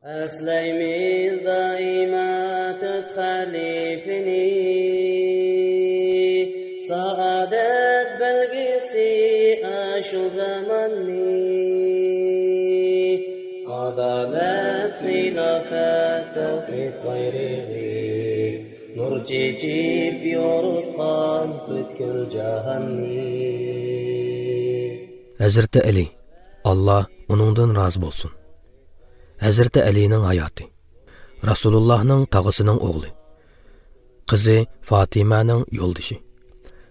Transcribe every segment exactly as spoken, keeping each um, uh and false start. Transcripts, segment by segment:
ئەسلەيمىز دائىما تۆت خەلىپىنى، سائادەت بەلگىسى ئاشۇ زاماننى. ئادالەت، خىلاپەت، تەۋھىد بايرىقى، نۇر چېچىپ يورۇتقان پۈتكۈل جاھاننى. ھەزرىتى ئەلى، ئاللا ئۇنىڭدىن رازى بولسۇن. ھەزرىتى ئەلىنىڭ ھاياتى. رەسۇلۇللاھنىڭ تاغىسىنىڭ ئوغلى. قىزى فاتىمەنىڭ يولدىشى.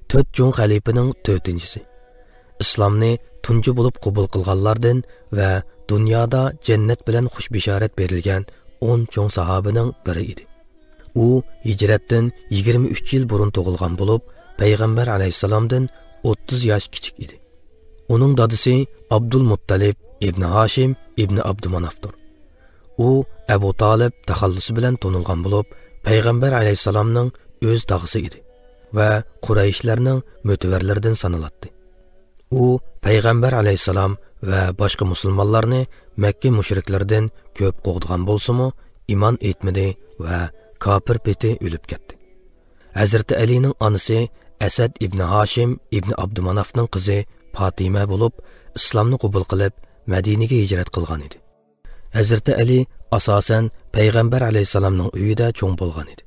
تۆت چوڭ خەلىپىنىڭ تۆتىنچىسى. ئىسلامنى تۇنجى بولۇپ قوبۇل قىلغانلاردىن ۋە دۇنيادا جەننەت بىلەن خۇش بېشارەت بېرىلگەن ئون چوڭ ساھابىنىڭ بىرى ئىدى. ئۇ ھىجرەتتىن يىگىرمە ئۈچ يىل بۇرۇن تۇغۇلغان بولۇپ، پەيغەمبەر ئەلەيھىسسالامدىن ئوتتۇز ياش كىچىك ئىدى. ئۇنىڭ دادىسى ئابدۇلمۇتتەلىپ ئىبنى ھاشىم ئىبنى ئابدۇمانافتۇر. ئۇ ئەبۇ تالىپ تەخەللۇسى بىلەن تونۇلغان بولۇپ، پەيغەمبەر ئەلەيھىسسالامنىڭ ئۆز تاغىسى ئىدى ۋە قۇرەيشلەرنىڭ مۆتىۋەرلىرىدىن سانىلاتتى. ئۇ پەيغەمبەر ئەلەيھىسسالام ۋە باشقا مۇسۇلمانلارنى مەككە مۇشرىكلىرىدىن كۆپ قوغدىغان بولسىمۇ، ئىمان ئېيتمىدى ۋە كاپىر پېتى ئۆلۈپ كەتتى. ھەزرىتى ئەلىنىڭ ئانىسى ئەسەد ئىبنى ھاشىم ئىبنى ئابدۇمانافنىڭ قىزى پاتىمە بولۇپ، ئىسلامنى قوبۇل قىلىپ، مەدىنىگە ھىجرەت قىلغان ئىدى. ھەزرىتى ئەلى ئاساسەن پەيغەمبەر ئەلەيھىسسالامنىڭ ئۆيىدە چوڭ بولغان ئىدى.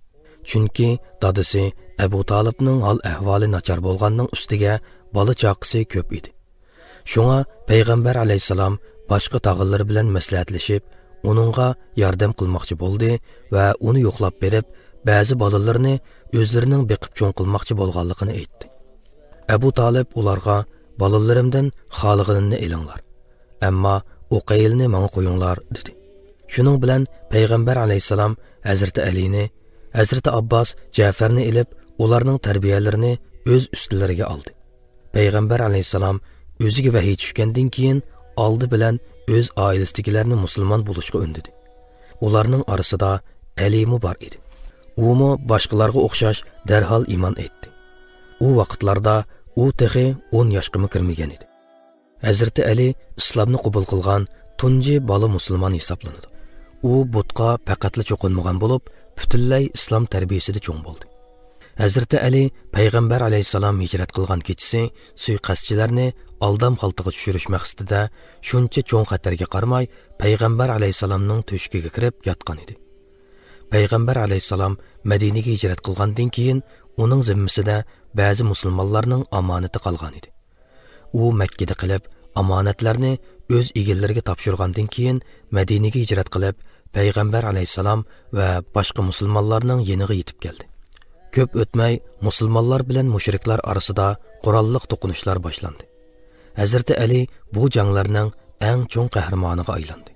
چۈنكى دادىسى ئەبۇ تالىپنىڭ ھال ئەھۋالى ناچار بولغاننىڭ ئۈستىگە بالا چاقىسى كۆپ ئىدى. شۇڭا پەيغەمبەر ئەلەيھىسسالام باشقا تاغىلىرى بىلەن مەسلىھەتلىشىپ، ئۇنىڭغا ياردەم قىلماقچى بولدى ۋە ئۇنى يوقلاپ بېرىپ، بەزى بالىلىرىنى ئۆزلىرىنىڭ بېقىپ چوڭ قىلماقچى بولغانلىقىنى ئېيتتى. ئەبۇ تالىپ ئۇلارغا، «بالىلىرىمدىن خالىغىنىنى ئېلىڭلار، ئەمما ئۇقەيلنى ماڭا قويۇڭلار» دېدى. شۇنىڭ بىلەن پەيغەمبەر ئەلەيھىسسالام ھەزرىتى ئەلىنى، ھەزرىتى ئابباس، جەفەرنى ئېلىپ، ئۇلارنىڭ تەربىيەلىرىنى ئۆز ئۈستىلىرىگە ئالدى. پەيغەمبەر ئەلەيھىسسالام ئۆزىگە ۋەھىي چۈشكەندىن كېيىن، ئالدى بىلەن ئۆز ئائىلىسىدىكىلەرنى مۇسۇلمان بولۇشقا ئۈندىدى. ئۇلارنىڭ ئارىسىدا ئەلىمۇ بار ئىدى. ئۇمۇ باشقىلارغا ئوخشاش دەرھال ئىمان ئېيتتى. ئۇ ۋاقىتلاردا ئۇ تېخى ئون ياشقىمۇ كىرمىگەن ئىدى. ھەزرىتى ئەلى ئىسلامنى قوبۇل قىلغان تۇنجى بالا مۇسۇلمان ھېسابلىنىدۇ. ئۇ بۇتقا پەقەتلا چوقۇنمىغان بولۇپ، پۈتۈنلەي ئىسلام تەربىيىسىدە چوڭ بولدى. ھەزرىتى ئەلى پەيغەمبەر ئەلەيھىسسالام ھىجرەت قىلغان كېچىسى سۇيىقەستچىلەرنى ئالدام خالتىغا چۈشۈرۈش مەقسىتىدە شۇنچە چوڭ خەتەرگە قارىماي، پەيغەمبەر ئەلەيھىسسالامنىڭ تۆشۈكىگە كىرىپ ياتقان ئىدى. پەيغەمبەر ئەلەيھىسسالام مەدىنىگە ھىجرەت قىلغاندىن كېيىن، ئۇنىڭ زىممىسىدە بەزى مۇسۇلمانلارنىڭ ئامانىتى قالغان ئىدى. ئۇ مەككىدە قېلىپ، ئامانەتلەرنى ئۆز ئىگىلىرىگە تاپشۇرغاندىن كېيىن، مەدىنىگە ھىجرەت قىلىپ، پەيغەمبەر ئەلەيھىسسالام ۋە باشقا مۇسۇلمانلارنىڭ يېنىغا يېتىپ كەلدى. كۆپ ئۆتمەي، مۇسۇلمانلار بىلەن مۇشرىكلار ئارىسىدا قوراللىق توقۇنۇشلار باشلاندى. ھەزرىتى ئەلى بۇ جەڭلەرنىڭ ئەڭ چوڭ قەھرىمانىغا ئايلاندى.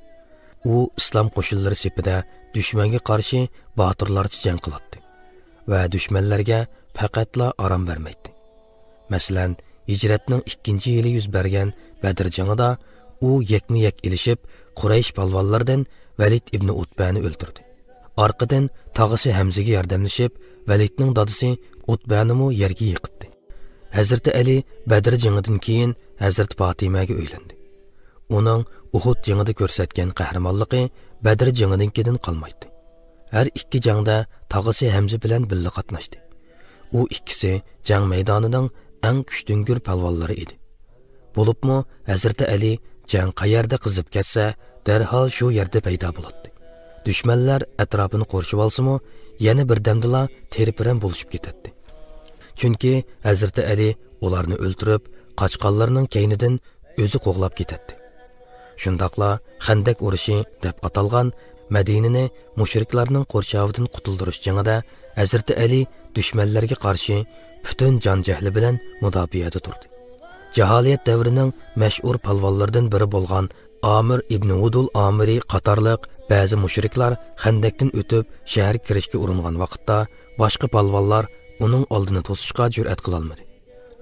ئۇ ئىسلام قوشۇنلىرى سېپىدە دۈشمەنگە قارشى باتۇرلارچە جەڭ قىلاتتى ۋە دۈشمەنلەرگە پەقەتلا ئارام بەرمەيتتى. مەسىلەن، ھىجرەتنىڭ ئىككىنچى يىلى يۈز بەرگەن بەدر جېڭىدا ئۇ يەكمۇ يەك ئېلىشىپ، قۇرەيش پالۋانلىرىدىن ۋەلىد ئىبنى ئۇتبەنى ئۆلتۈردى. ئارقىدىن تاغىسى ھەمزىگە ياردەملىشىپ، ۋەلىدنىڭ دادىسى ئۇتبەنىمۇ يەرگە يىقىتتى. ھەزرىتى ئەلى بەدر جېڭىدىن كېيىن ھەزرىتى پاتىمەگە ئۆيلەندى. ئۇنىڭ ئۇھۇد جېڭىدە كۆرسەتكەن قەھرىمانلىقى بەدر جېڭىنىڭكىدىن قالمايتتى. ھەر ئىككى جەڭدە تاغىسى ھەمزە بىلەن بىللە قاتناشتى. ئۇ ئىككىسى جەڭ مەيدانىنىڭ ئەڭ كۈچتۈڭگۈر پالۋانلىرى ئىدى. بولۇپمۇ ھەزرىتى ئەلى جەڭ قەيەردە قىزىپ كەتسە، دەرھال شۇ يەردە پەيدا بولاتتى. دۈشمەنلەر ئەتراپىنى قورشىۋالسىمۇ، يەنە بىردەمدىلا تېرە-پىرەن بولۇشۇپ كېتەتتى. چۈنكى ھەزرىتى ئەلى ئۇلارنى ئۆلتۈرۈپ، قاچقانلارنىڭ كەينىدىن ئۆزى قوغلاپ كېتەتتى. شۇنداقلا خەندەك ئۇرۇشى دەپ ئاتالغان مەدىنىنى مۇشرىكلارنىڭ قورشاۋىدىن قۇتۇلدۇرۇش جېڭىدە ھەزرىتى ئەلى دۈشمەنلەرگە قارشى پۈتۈن جان-جەھلى بىلەن مۇداپىئەدە تۇردى. جاھالىيەت دەۋرىنىڭ مەشھۇر پالۋانلىرىدىن بىرى بولغان ئامىر ئىبنى ۋۇدۇل ئامىرى قاتارلىق بەزى مۇشرىكلار خەندەكتىن ئۆتۈپ، شەھەرگە كىرىشكە ئۇرۇنغان ۋاقىتتا، باشقا پالۋانلار ئۇنىڭ ئالدىنى توسۇشقا جۈرئەت قىلالمىدى.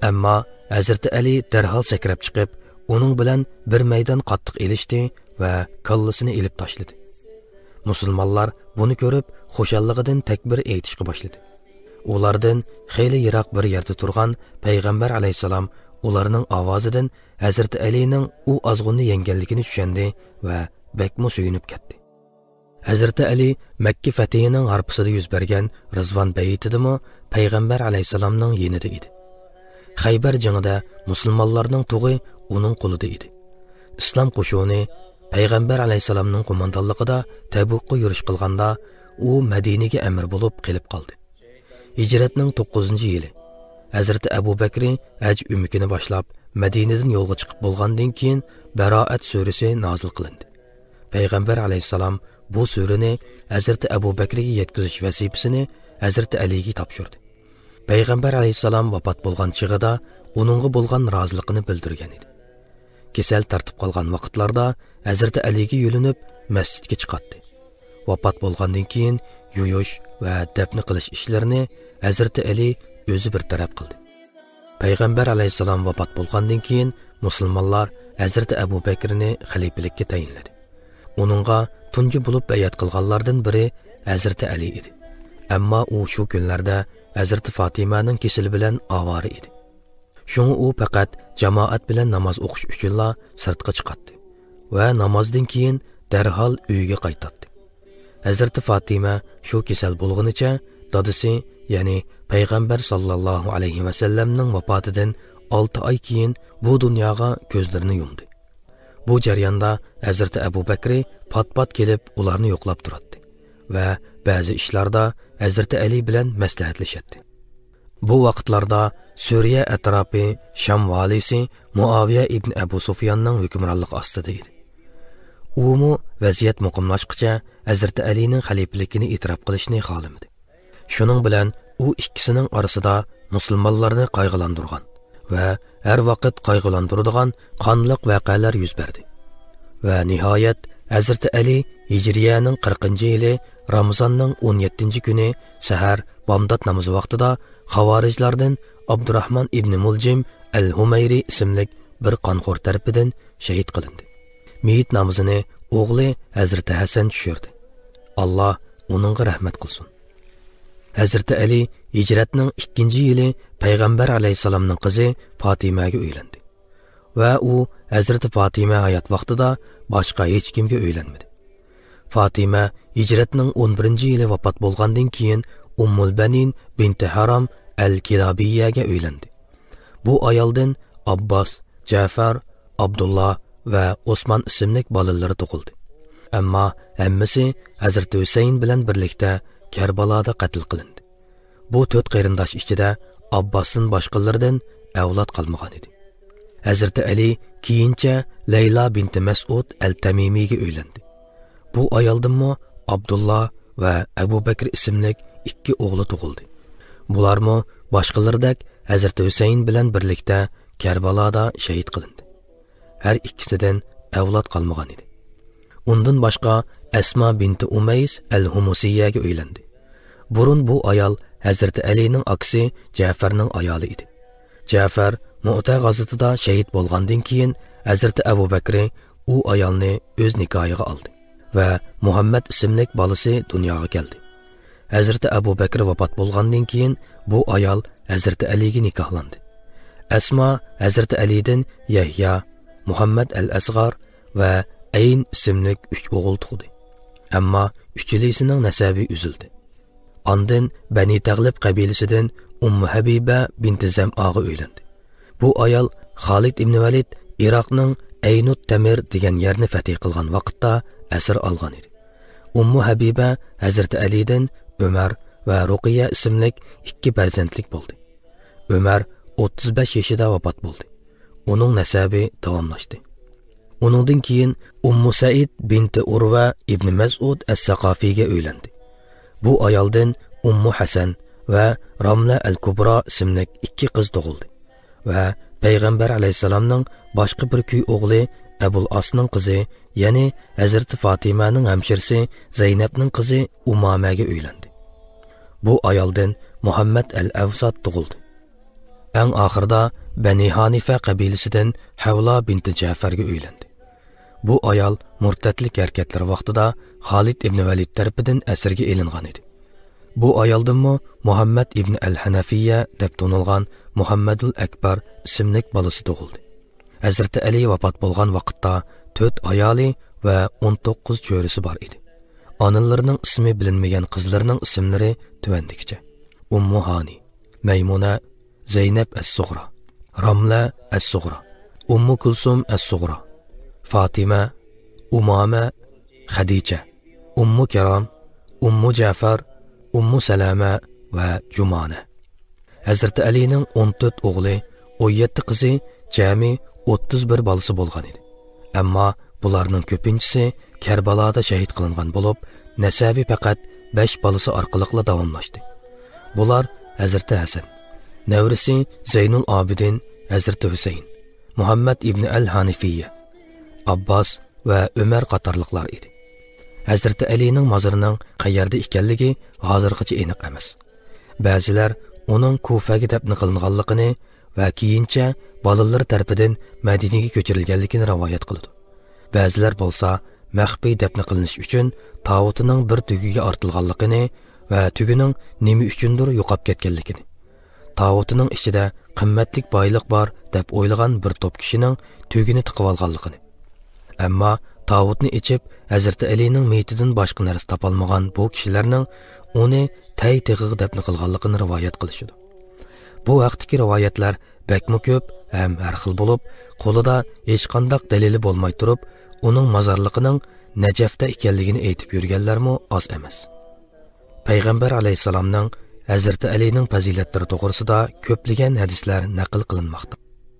ئەمما ھەزرىتى ئەلى دەرھال سەكرەپ چىقىپ، ئۇنىڭ بىلەن بىر مەيدان قاتتىق ئېلىشتى ۋە كاللىسىنى ئېلىپ تاشلىدى. مۇسۇلمانلار بۇنى كۆرۈپ، خۇشاللىقىدىن تەكبىر ئېيتىشقا باشلىدى. ئۇلاردىن خېلى يىراق بىر يەردە تۇرغان پەيغەمبەر ئەلەيھىسسالام ئۇلارنىڭ ئاۋازىدىن ھەزرىتى ئەلىنىڭ ئۇ ئازغۇننى يەڭگەنلىكىنى چۈشەندى ۋە بەكمۇ سۆيۈنۈپ كەتتى. ھەزرىتى ئەلى مەككە فەتھىنىڭ ھارپىسىدا يۈز بەرگەن رىزۋان بەيئىتىدىمۇ پەيغەمبەر ئەلەيھىسسالامنىڭ يېنىدا ئىدى. خەيبەر جېڭىدە مۇسۇلمانلارنىڭ تۇغى ئۇنىڭ قولىدا ئىدى. ئىسلام قوشۇنى پەيغەمبەر ئەلەيھىسسالامنىڭ قوماندانلىقىدا تەبۇكقا يۈرۈش قىلغاندا، ئۇ مەدىنىگە ئەمىر بولۇپ قېلىپ قالدى. ھىجرەتنىڭ توققۇزىنچى يىلى، ھەزرىتى ئەبۇ بەكرى ھەج ئۆمىكىنى باشلاپ، مەدىنىدىن يولغا چىقىپ بولغاندىن كېيىن، بەرائەت سۈرىسى نازىل قىلىندى. پەيغەمبەر ئەلەيھىسسالام بۇ سۈرىنى ھەزرىتى ئەبۇ بەكرىگە يەتكۈزۈش ۋەزىپىسىنى ھەزرىتى ئەلىگە تاپشۇردى. پەيغەمبەر ئەلەيھىسسالام ۋاپات بولغان چېغىدا ئۇنىڭغا بولغان رازىلىقىنى بىلدۈرگەن ئىدى. كېسەل تارتىپ قالغان ۋاقىتلاردا ھەزرىتى ئەلىگە يۆلىنىپ مەسچىتكە چىقاتتى. ۋاپات بولغاندىن كېيىن يۇيۇش ۋە دەپنە قىلىش ئىشلىرىنى ھەزرىتى ئەلى ئۆزى بىر تەرەپ قىلدى. پەيغەمبەر ئەلەيھىسسالام ۋاپات بولغاندىن كېيىن مۇسۇلمانلار ھەزرىتى ئەبۇ بەكرىنى خەلىپىلىككە تەيىنلىدى. ئۇنىڭغا تۇنجى بولۇپ بەيئەت قىلغانلاردىن بىرى ھەزرىتى ئەلى ئىدى. ئەمما ئۇ شۇ كۈنلەردە ھەزرىتى فاتىمەنىڭ كېسىلى بىلەن ئاۋارە ئىدى. شۇڭا ئۇ پەقەت جامائەت بىلەن ناماز ئوقۇش ئۈچۈنلا سىرتقا چىقاتتى ۋە نامازدىن كېيىن دەرھال ئۆيىگە قايتاتتى. ھەزرىتى فاتىمە شۇ كېسەل بولغىنىچە دادىسى، يەنى پەيغەمبەر ساللاللاھۇ ئەلەيھى ۋەسەللەمنىڭ ۋاپاتىدىن ئالتە ئاي كېيىن بۇ دۇنياغا كۆزلىرىنى يۇمدى. بۇ جەرياندا ھەزرىتى ئەبۇ بەكرى پات-پات كېلىپ ئۇلارنى يوقلاپ تۇراتتى ۋە بەزى ئىشلاردا ھەزرىتى ئەلى بىلەن مەسلىھەتلىشەتتى. بۇ ۋاقىتلاردا سۈرىيە ئەتراپى شام ۋالىسى مۇئاۋىيە ئىبن ئەبۇ سۇفياننىڭ ھۆكۈمرانلىقى ئاستىدا ئىدى. ئۇمۇ ۋەزىيەت مۇقىملاشقىچە ھەزرىتى ئەلىنىڭ خەلىپىلىكىنى ئېتىراپ قىلىشنى خالىمىدى. شۇنىڭ بىلەن ئۇ ئىككىسىنىڭ ئارىسىدا مۇسۇلمانلارنى قايغۇلاندۇرغان ۋە ھەر ۋاقىت قايغۇلاندۇرىدىغان قانلىق ۋەقەلەر يۈز بەردى. ۋە نىھايەت، ھەزرىتى ئەلى ھىجرىيەنىڭ قىرىقىنچى يىلى رامىزاننىڭ ئون يەتتىنچى كۈنى سەھەر بامدات نامىزى ۋاقتىدا خاۋارىجلاردىن ئابدۇراھمان ئىبنى مۇلجىم ئەل ھۇمەيرى ئىسىملىك بىر قانخور تەرىپىدىن شېھىت قىلىندى. مېيىت نامىزىنى ئوغلى ھەزرىتى ھەسەن چۈشۈردى. ئاللا ئۇنىڭغا رەھمەت قىلسۇن. ھەزرىتى ئەلى ھىجرەتنىڭ ئىككىنچى يىلى پەيغەمبەر ئەلەيھىسسالامنىڭ قىزى پاتىمەگە ئۆيلەندى. ۋە ئۇ ھەزرىتى پاتىمە ھايات ۋاقتىدا باشقا ھېچكىمگە ئۆيلەنمىدى. پاتىمە ھىجرەتنىڭ ئون بىرىنچى يىلى ۋاپات بولغاندىن كېيىن ئۇممۇل بەنىن بىنتى ھارام ئەل كىلابىيەگە ئۆيلەندى. بۇ ئايالدىن ئابباس، جەفەر، ئابدۇللا ۋە ئوسمان ئىسىملىك بالىلىرى تۇغۇلدى. ئەمما ھەممىسى ھەزرىتى ھۈسەيىن بىلەن بىرلىكتە كەربالادا قەتل قىلىندى. بۇ تۆت قېرىنداش ئىچىدە ئابباستىن باشقىلىرىدىن ئەۋلاد قالمىغان ئىدى. ھەزرىتى ئەلى كېيىنچە لەيلا بىنتى مەسئۇد ئەل تەمىمىگە ئۆيلەندى. بۇ ئايالدىنمۇ ئابدۇللا ۋە ئەبۇ بەكرى ئىسىملىك ئىككى ئوغلى تۇغۇلدى. بۇلارمۇ باشقىلىرىدەك ھەزرىتى ھۈسەيىن بىلەن بىرلىكتە كەربالادا شېھىت قىلىندى. ھەر ئىككىسىدىن ئەۋلاد قالمىغان ئىدى. ئۇندىن باشقا ئەسما بىنتى ئۇمەيس ئەل ھۇمۇسىيەگە ئۆيلەندى. بۇرۇن بۇ ئايال ھەزرىتى ئەلىنىڭ ئاكىسى جەفەرنىڭ ئايالى ئىدى. جەفەر مۇئتە غازىتىدا شېھىت بولغاندىن كېيىن، ھەزرىتى ئەبۇ بەكرى ئۇ ئايالنى ئۆز نىكاھىغا ئالدى ۋە مۇھەممەد ئىسىملىك بالىسى دۇنياغا كەلدى. ھەزرىتى ئەبۇ بەكرى ۋاپات بولغاندىن كېيىن، بۇ ئايال ھەزرىتى ئەلىگە نىكاھلاندى. ئەسما ھەزرىتى ئەلىدىن يەھيا، مۇھەممەد ئەل ئەسغار ۋە ئەين ئىسىملىك ئۈچ ئوغۇل تۇغدى. ئەمما ئۈچىلىسىنىڭ نەسەبى ئۈزۈلدى. ئاندىن بەنى تەغلىب قەبىلىسىدىن ئۇممۇ ھەبىبە بىنتى زەمئاغا ئۆيلەندى. بۇ ئايال خالىد ئىبنى ۋەلىد ئىراقنىڭ ئەينۇت تەمىر دېگەن يەرنى فەتھى قىلغان ۋاقىتتا ئەسىر ئالغان ئىدى. ئۇممۇ ھەبىبە ھەزرىتى ئەلىدىن ئۆمەر ۋە رۇقىيە ئىسىملىك ئىككى پەرزەنتلىك بولدى. ئۆمەر ئوتتۇز بەش يېشىدا ۋاپات بولدى. ئۇنىڭ نەسەبى داۋاملاشتى. ئۇنىڭدىن كېيىن ئۇممۇ سەئىد بىنتى ئۇرۋە ئىبنى مەسئۇد ئەس-سەقافىگە ئۆيلەندى. بۇ ئايالدىن ئۇممۇ ھەسەن ۋە راملە ئەل كۇبرا ئىسىملىك ئىككى قىز تۇغۇلدى ۋە پەيغەمبەر ئەلەيھىسسالامنىڭ باشقا بىر كۈي ئوغلى ئەبۇل ئاسنىڭ قىزى، يەنى ھەزرىتى فاتىمەنىڭ ھەمشىرىسى زەينەپنىڭ قىزى ئۇمامەگە ئۆيلەندى. بۇ ئايالدىن مۇھەممەد ئەل ئەۋسات تۇغۇلدى. ئەڭ ئاخىرىدا بەنى ھانىفە قەبىلىسىدىن ھەۋلا بىنتى جەفەرگە ئۆيلەندى. بۇ ئايال مۇرتەتلىك ھەرىكەتلىرى ۋاقتىدا خالىد ئىبنى ۋەلىد تەرىپىدىن ئەسىرگە ئېلىنغان ئىدى. بۇ ئايالدىنمۇ مۇھەممەد ئىبنى ئەل ھەنەفىيە دەپ تونۇلغان مۇھەممەدۇل ئەكبەر ئىسىملىك بالىسى تۇغۇلدى. ھەزرىتى ئەلى ۋاپات بولغان ۋاقىتتا تۆت ئايالى ۋە ئون توققۇز چۆرىسى بار ئىدى. ئانىلىرىنىڭ ئىسمى بىلىنمىگەن قىزلىرىنىڭ ئىسىملىرى تۆۋەندىكىچە: ئۇممۇ ھانى، مەيمۇنە، زەينەپ ئەس-سۇغرا، راملە ئەس-سۇغرا، ئۇممۇ كۇلسۇم ئەس-سۇغرا، فاتىمە، ئۇمامە، خەدىچە، ئۇممۇ كىرام، ئۇممۇ جەفەر، ئۇممۇ سەلەمە ۋە جۇمانە. ھەزرىتى ئەلىنىڭ ئون تۆت ئوغلى، ئون يەتتە قىزى، جەمئىي ئوتتۇز بىر بالىسى بولغان ئىدى. ئەمما بۇلارنىڭ كۆپىنچىسى كەربالادا شەھىت قىلىنغان بولۇپ، نەسەبى پەقەت بەش بالىسى ئارقىلىقلا داۋاملاشتى. بۇلار ھەزرىتى ھەسەن، نەۋرىسى زەينۇل ئابىدىن، ھەزرىتى ھۈسەيىن، مۇھەممەد ئىبنى ئەل ھانىفىيە، ئابباس ۋە ئۆمەر قاتارلىقلار ئىدى. ھەزرىتى ئەلىنىڭ مازىرىنىڭ قەيەردە ئىكەنلىكى ھازىرغىچە ئېنىق ئەمەس. بەزىلەر ئۇنىڭ كۇفەگە دەپنە قىلىنغانلىقىنى ۋە كېيىنچە بالىلىرى تەرىپىدىن مەدىنىگە كۆچۈرۈلگەنلىكىنى رىۋايەت قىلىدۇ. بەزىلەر بولسا مەخپىي دەپنە قىلىنىش ئۈچۈن تاۋۇتىنىڭ بىر تۈگىگە ئارتىلغانلىقىنى ۋە تۈگىنىڭ نېمە ئۈچۈندۇر يوقاپ كەتكەنلىكىنى، تاۋۇتىنىڭ ئىچىدە قىممەتلىك بايلىق بار دەپ ئويلىغان بىر توپ كىشىنىڭ تۈگىنى تىقىۋالغانلىقىنى، ئەمما تاۋۇتنى ئېچىپ، ھەزرىتى ئەلىنىڭ مېيىتىدىن باشقا نەرسە تاپالمىغان بۇ كىشىلەرنىڭ ئۇنى تەي تېغىغا دەپنە قىلغانلىقىنى رىۋايەت قىلىشىدۇ. بۇ ھەقتىكى رىۋايەتلەر بەكمۇ كۆپ ھەم ھەر خىل بولۇپ، قولىدا ھېچقانداق دەلىلى بولماي تۇرۇپ، ئۇنىڭ مازارلىقىنىڭ نەجەفتە ئىكەنلىكىنى ئېيتىپ يۈرگەنلەرمۇ ئاز ئەمەس. پەيغەمبەر ئەلەيھىسسالامنىڭ ھەزرىتى ئەلىنىڭ پەزىلەتلىرى توغرىسىدا كۆپلىگەن ھەدىسلەر نەقىل قىلىنماقتا.